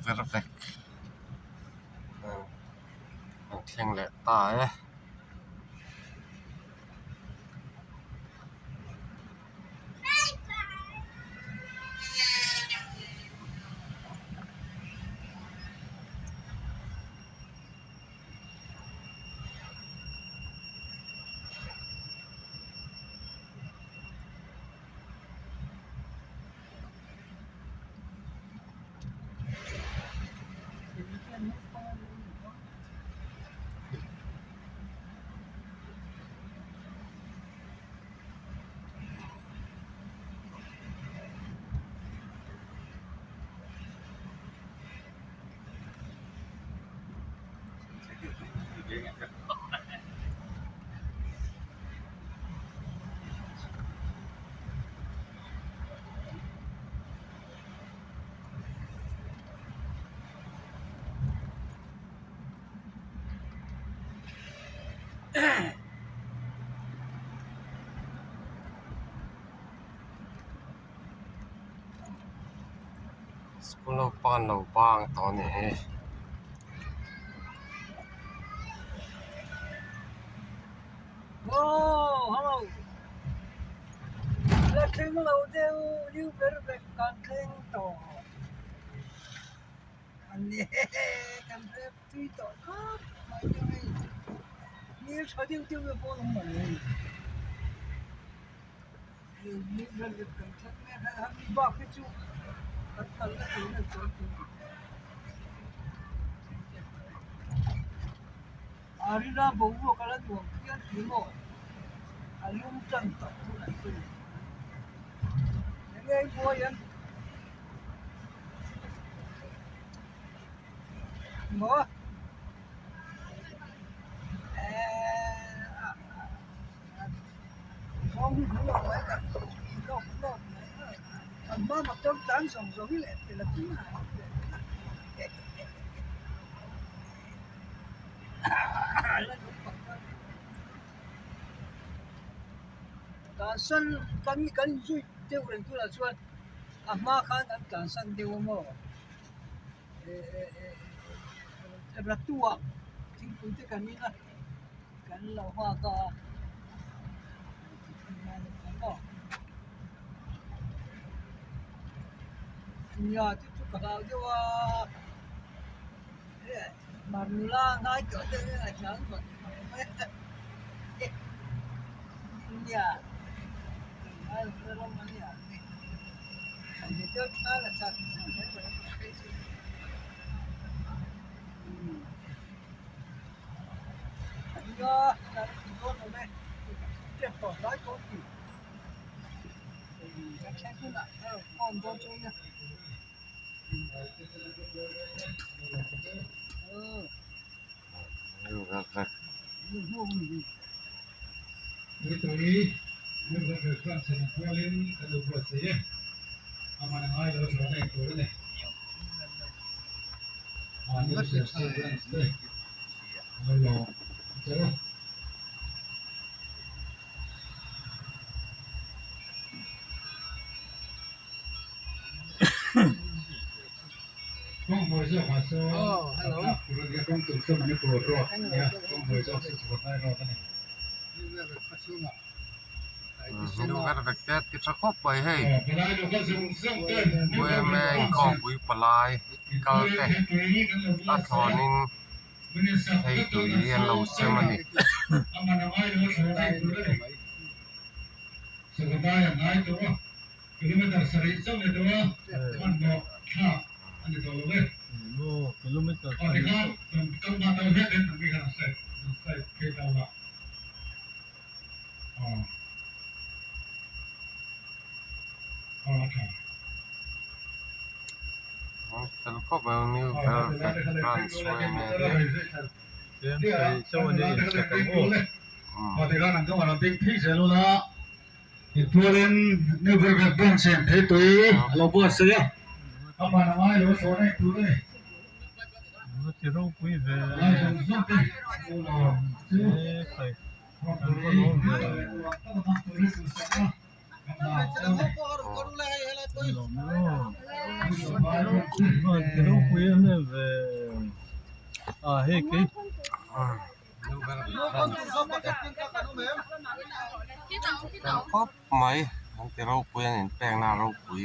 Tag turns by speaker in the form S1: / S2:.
S1: Vervek an thleng leh ta e. School naupang an lo bang tawh a ni hi. New Vervek te ti tha khawp mai hei yma inkhawmpui palai kal te a thlawnin thei tui an lo sem a ni. Fel khawp mai new Vervek branch yma te.
S2: Tichuanin New Vervek branch in theitui a lo buatsaih a, amah a ngai lo a thlawh reng tur a ni. Lai zawng zawng te lo lawm chu.
S1: Khawp mai an ti ropui an inpekna a ropui.